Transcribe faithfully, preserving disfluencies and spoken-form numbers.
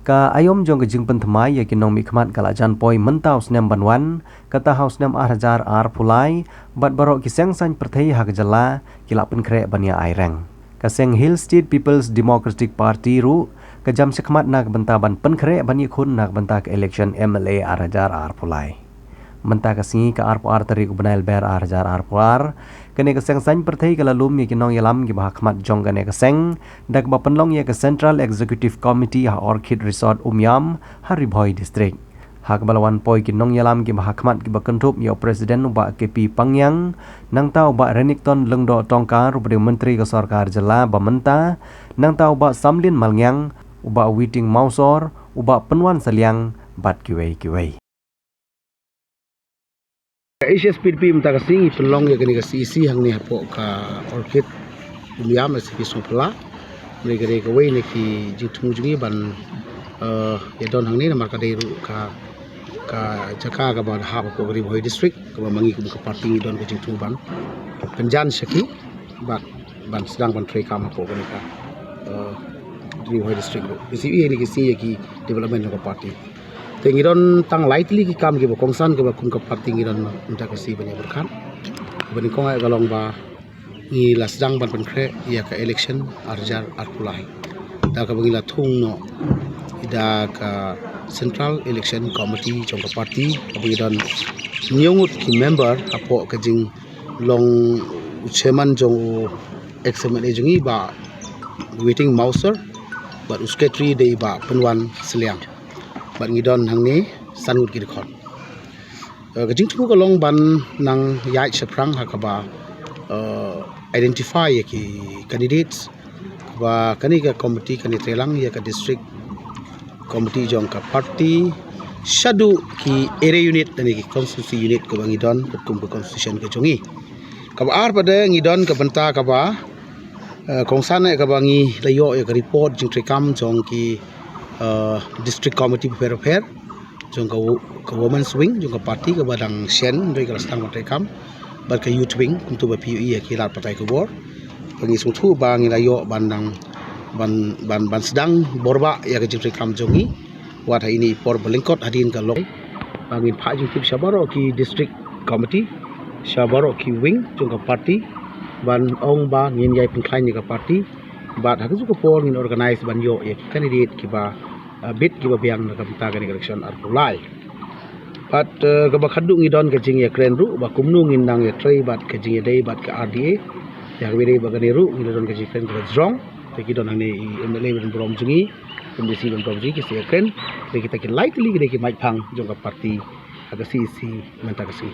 Ka aïom jong ka jingpynthymmai ïa ki nongmihkhmat ka la jan poi mynta u snem ban wan, kata ha u snem ar hajar arphew lai, bad baroh ki seng saiñ pyrthei ha ka jylla ki la pynkhreh ban ïa ai reng. Ka seng Hill State People's Democratic Party ruh ka jam shakhmat na ka bynta ban pynkhreh ban ïakhun na ka bynta ka election M L A ar hajar arphew lai. Mynta ka sngi, ka arphew ar tarik u bnai Lber ar hajar arphew ar, kane ka seng saiñ pyrthei ka la lum ïa ki nongïalam kiba ha khmat jong kane ka seng da kaba pynlong ïa ka Central Executive Committee ha Orchid Resort Umiam ha Ri Bhoi District. Ha kaba la wan poi ki nongïalam kiba ha khmat kiba kynthup ïa u President u Bah K P Pangiang, nangta u Bah Renikton Lyngdoh Tongkar uba dei u Myntri ka Sorkar Jylla ba mynta, nangta u Bah Samlin Malngiang, u Bah Witing Mawsor, u Bah Pynwan Saliang bad kiwei kiwei. Ka H S P D P mynta ka sngi ngi pynlong ïa kane ka C E C hangne hapoh ka Orchid Umiam, S C P Sngewphylla. Kane ka dei kawei na ki jingthmu jong ngi ban, eh, ïa don hangne namar ka dei ruh ka, ka jaka kaba hap hapoh ka Ri Bhoi District, kaba ma ngi kum ka party ngi don ka jingthmu ban pynjan sha ki bad ban sdang ban treikam hapoh kane ka, eh, Ri Bhoi District ruh. Ka C E C ïa kane ka sngi ïa ki development jong ka party. Te ngi don tang lai tylli ki kam kiba kongsan kaba kum ka party ngi don mynta ka sngi ban ïa pyrkhat. Kaba nyngkong eh ka long ba ngi la sdang ban pynkhreh ïa ka election ar hajar arphew lai. Da kaba ngi la thung noh da ka Central Election Committee jong ka party, kaba ngi don hynñiew ngut ki member hapoh ka jinglong u chairman jong u ex M L A jong ngi Bah Witing Mawsor, bad u secretary dei Bah Pynwan Saliang. Bad ngi don hangne san ngut ki dkhot. Eh, ka jingthmu ka long ban nang ïaid shaphrang ha kaba, eh, identify ïa ki candidates, kaba kane ka committee kan ïatreilang ïa ka district committee jong ka party shaduh ki area unit lane ki constituency unit kaba ngi don kum ka constitution ka jong ngi. Kaba ar pat de ngi don ka bynta kaba, eh, kongsan eh kaba ngi la ïoh ïa ka report jingtreikam jong ki, eh, district committee bapher bapher jong ka wo-, ka women's wing jong ka party kaba dang shen, hynrei ka la sdang ban treikam, bad ka youth wing kumta ba phi ïohi ha ki lad pathai khubor. Ba ngi sngewthuh ba ngi la ïoh ban dang ban, ban, ban sdang bor bah ïa ka jingtreikam jong ngi wat ha ine i por ba lyngkot hadien ka lok. Ba ngin phah jingtip sha baroh ki district committee, sha baroh ki wing jong ka party, ban ong ba ngin ïai pynkhlaiñ ïa ka party. Bad ha kajuh ka por ngin organize ban ïoh ïa ki candidate kiba, uh, bit kiba biang na ka bynta kane ka election arphew lai. Bad, uh, kaba khadduh ngi don ka jingïakren ruh ba kumno ngin nang ïatrei bad ka jingïadei bad ka R D A. Ïa kaba ïadei bad kane ruh ngi la don ka jingkren kaba jrong. Te ki don hangne i M L A ba don burom jong ngi, kum i C ba don burom jong ngi, ki sa ïakren. Te kita ki lai tylli ki dei ki maitphang jong ka party ha ka C E C mynta ka sngi.